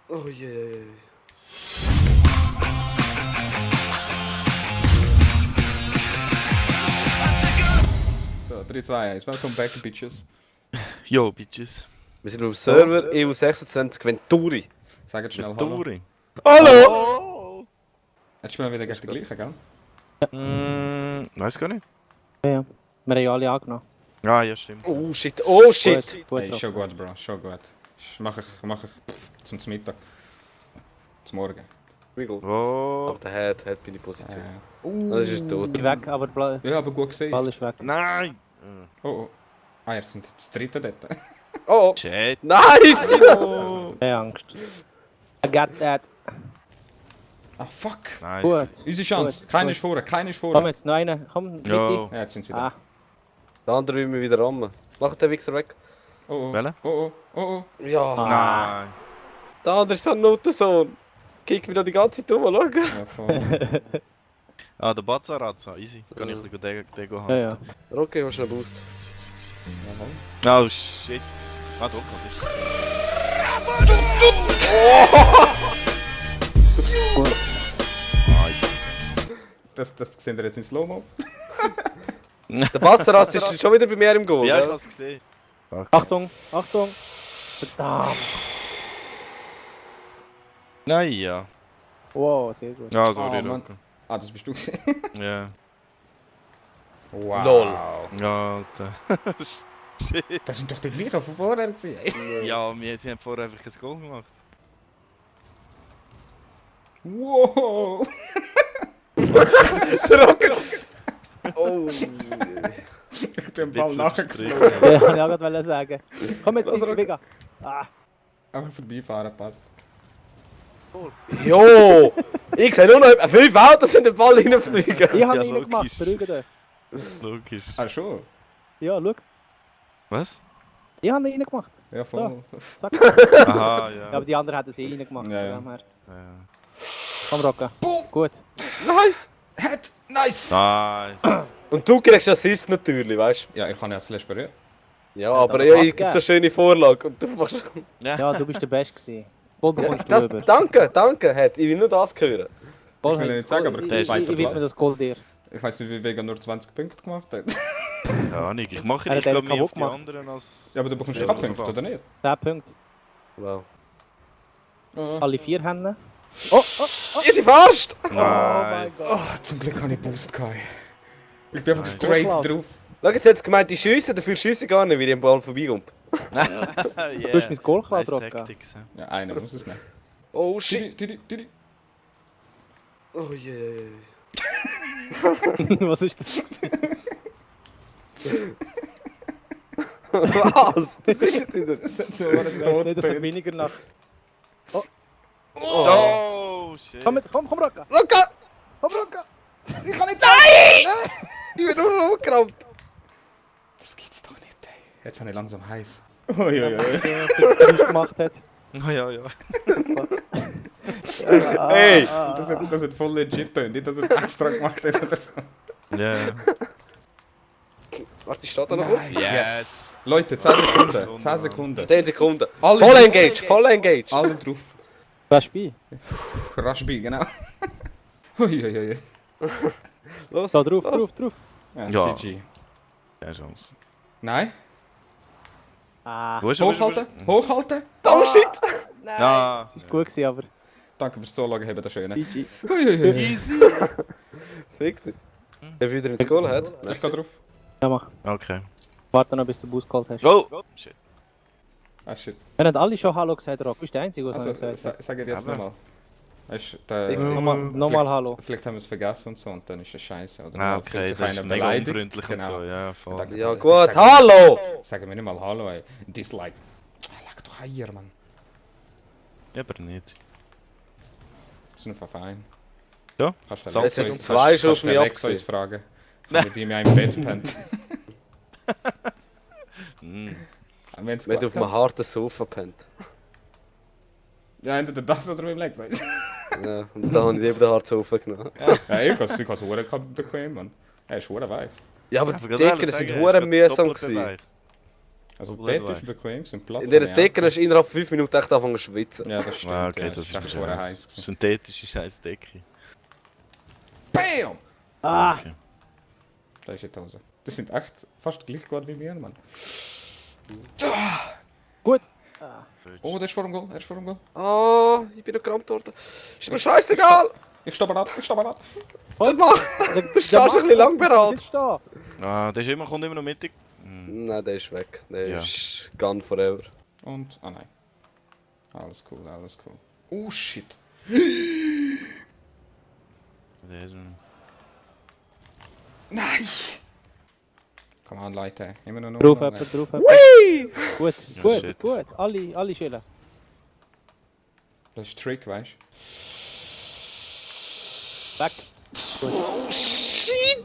Oh je. So, 3, 2, 1. Welcome back, bitches. Yo, Bitches. Wir sind auf dem Server EU26 Venturi. Sag jetzt schnell Hallo. Turi. Hallo! Oh! Jetzt spielen wir wieder gegen den gleichen, gell? Weiß gar nicht. Ja. Wir haben ja alle angenommen. Ah, ja, stimmt. Oh shit, oh shit! Gut, Hey, schon gut, Bro, schon gut. Mach ich zum Mittag. Zum Morgen. Wie gut. Oh. Aber der hat meine Position. Uh. Das ist tot. Ich bin weg, aber der Ja, aber gut gesehen. Ball ist weg. Nein! Oh, oh. Ah, ihr sind das dritte dort. Oh! Shit. Nice! Oh. Keine Angst. I got that. Ah, fuck. Nice. Gut. Unsere Chance. Gut, Keiner gut. ist vorne, keiner ist Komm vorne. jetzt, noch einer. Komm, Jo. Ja, jetzt sind sie Ah, da. Der andere will mich wieder rammen. Macht der Wichser weg. Oh, oh. Welcher? Oh, oh, oh, oh. Ja. Nein. Der andere ist so ein Notensohn. Kick mich da die ganze Zeit um, schau. Ja, voll. Ah, der Bazzarazza. Easy. Kann ich ein bisschen den ja, haben. ja. Okay, hast du einen Boost. Oh, shit. Ah, doch, das ist. Gut. Nice. Das sehen wir jetzt in Slow-Mo. Der Basseras ist schon wieder bei mir im Goal, Ja, ich gell? hab's gesehen. Achtung, Achtung. Verdammt. Nein, ja. Wow, sehr gut. Ja, sorry, Oh, Mann. Rocco. Ah, das bist du gesehen. Ja. Wow. Lol. Ja, Alter. Shit. Das sind doch die gleichen von vorher gewesen. Ja, sie haben vorher einfach kein Goal gemacht. Wow. Oh. Ich bin am Ball nachgeflogen. Ja, ich wollte gerade sagen. Komm jetzt, Vega. Ah, Einfach vorbeifahren, passt. Jo! Ich sehe nur noch 5 Autos in den Ball reinfliegen. ich habe Ja, ihn gemacht, logisch. beruhigt euch. Logisch. Ah, schon? Ja, schau. Was? Ich habe ihn gemacht. Ja, voll. Zack. Aha, Ja, ja. aber die anderen haben es eh gemacht. Ja, ja. Komm, Rocca. Boom. Gut. Nice! Head. Nice. Nice. Und du kriegst Assist natürlich, weißt Ja, ich kann ja zuletzt berühren. du? Ja, aber aber ja, Pass ich gibt so geben. schöne Vorlage und du machst... Ja, du bist der Beste gewesen. Ball bekommst Ja, du rüber. danke, danke, Head. Ich will nur das hören. Ball Ich will hat nicht das sagen, Goal. aber ich, der ich, zweite ich widme Platz. das Goal dir. Ich weiß nicht, wie Vega nur 20 Punkte gemacht hat. Ja, nicht. Ich mache Er nicht hat glaub, den mehr auf kaputt die gemacht. anderen als... Ja, aber du bekommst Ja, ja das Punkte, war. oder nicht? 10 Punkte. Wow. Oh. Alle 4 Hände. Oh, oh, oh. Ihr seid verarscht! Nice. Gott. Oh, zum Glück habe ich Boost gehabt. Ich bin einfach Nice. straight Durchlauf. drauf. Schau, jetzt hat es gemeint, die schiessen, dafür schiessen gar nicht, weil ich am Ball vorbeikommt. Yeah. Du hast mein Goal geklaut, Nice Rocca. tactics, ja. Ja, einer muss es nehmen. Oh shit! Didi. Oh je. Was ist das? Was? Was ist jetzt wieder? Das hat so Ich weiß nicht, dass er tot weniger nach. Oh, shit. Komm, komm, Rocca! Rocca! Komm, Rocca! Ich kann nicht sein! Ich bin nur rumgerammt. Das gibt's doch nicht, ey. Jetzt habe ich langsam heiß. Uiuiui. Der gemacht hat. Ah, ja, ja. Hey! Das hat voll legit tönt. Nicht, dass er es extra gemacht hat oder so. Ja. Warte, ich stehe da noch kurz. Yes. Leute, 10 Sekunden. 10 Sekunden. 10 Sekunden. Alle Voll drauf. engaged, voll engaged. Alle drauf. Was Spiel? Raschbi, genau. Uiuiui. Los, Da drauf, los. drauf. Ja, Ja. GG. Keine Chance. Nein. Ah, Wo ist er? Hochhalten. Hochhalten. Oh shit! Ja. gut gewesen, aber. Danke fürs Zulegen, haben das schön. GG. Uiuiui. Easy. Fick dich. Der wieder ins Goal hat. Ich geh drauf. Ja, mach. Okay. Warte noch, bis du den Bus geholt hast. Oh! Shit. Ah, shit. Wir haben alle schon Hallo gesagt, Rock. Du bist der Einzige, der Also, es gesagt hat. sag ich jetzt Aber- nochmal. Weißt du, Nochmal Hallo. vielleicht haben wir es vergessen und so und dann ist das scheiße. Oder Ah, man fühlt okay, sich das ist einer mega beleidigt. unfreundlich und so. Ja, voll. Dann- Ja das gut, sagen- hallo! Sagen wir nicht mal Hallo, ey. Dislike. Leck doch Eier, Mann. Ja, aber nicht. Das ist einfach fein. Ja, Kannst du Salz Jetzt Alexa sind uns- zwei kannst- schon auf kannst du mich Alexa uns abgesehen. fragen. Wenn die in meinem Bett pennt. Mm. Wenn es Wenn du auf einem harten Sofa pennt. Ja, entweder das oder mit dem Alexa. Ja, und da habe ich eben den harten Sofa genommen. Ja, ich kann es verdammt bequem, Mann. Er ist verdammt weich. Ja, aber Ich die wollte gerade Decken sagen, sind ist verdammt gerade mühsam doppelt gewesen. dabei. Also Gut, dort weißt. ist bequem, sind Platz. In dieser habe ich Decke auch. hast du innerhalb von 5 Minuten echt angefangen zu schwitzen. Ja, das stimmt. Ah, okay, ja, das ist echt schon heiß gewesen. synthetische Scheißdecke. BAM! Ah! Okay. Da ist die Hose. Das sind echt fast gleich gut wie wir, Mann. Gut. Oh, der ist vor dem Goal, er ist vor dem Goal. Ah, ich bin noch gerammt worden. Ist mir scheißegal! Ich stoppe ab, ich stoppe ab. Was machst du? Du stehst ein bisschen lang bereit. Sitzt da. Ah, der ist kommt immer noch mittig. Hm. Nein, der ist weg. Der Ja. ist gone forever. Und, ah nein. Alles cool, alles cool. Oh shit. Der ist Nein! Come on, Leute. Immer noch Drauf, noch. jemand, drauf. jemand. Whee! Gut, Ja, gut, shit. gut. Alle chillen. Das ist Trick, weißt Weg. Oh shit!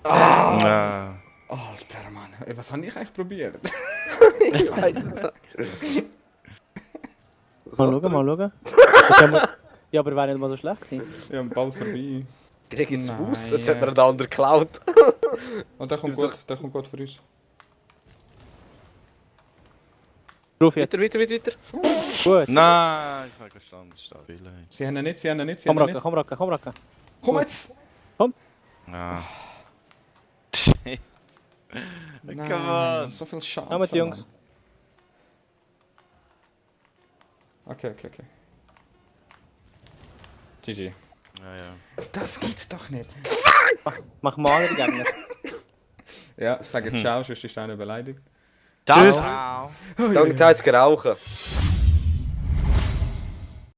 Ah. du? Alter Mann, ey, was habe ich eigentlich probiert? Ich weiß es nicht. Mal schauen. Das haben wir- Ja, aber wäre nicht mal so schlecht gewesen. Ich habe den Ball vorbei. Krieg jetzt Nein, Boost, jetzt ja. hat mir einen anderen geklaut. Und der kommt gut für uns. Drauf jetzt. Weiter. Gut. Nein, ich habe gestanden. Stabil. Ey. Sie haben ihn nicht, Komm racken. Komm jetzt! Ah. Nein, Come on. so viel Chance. Kommt, Jungs. Mann. Okay. GG. Ja, ja. Das gibt's doch nicht. Mach mal andere Gegner. Ja, sage ciao, sonst ist einer beleidigt. Ciao. Danke, jetzt gerauchen.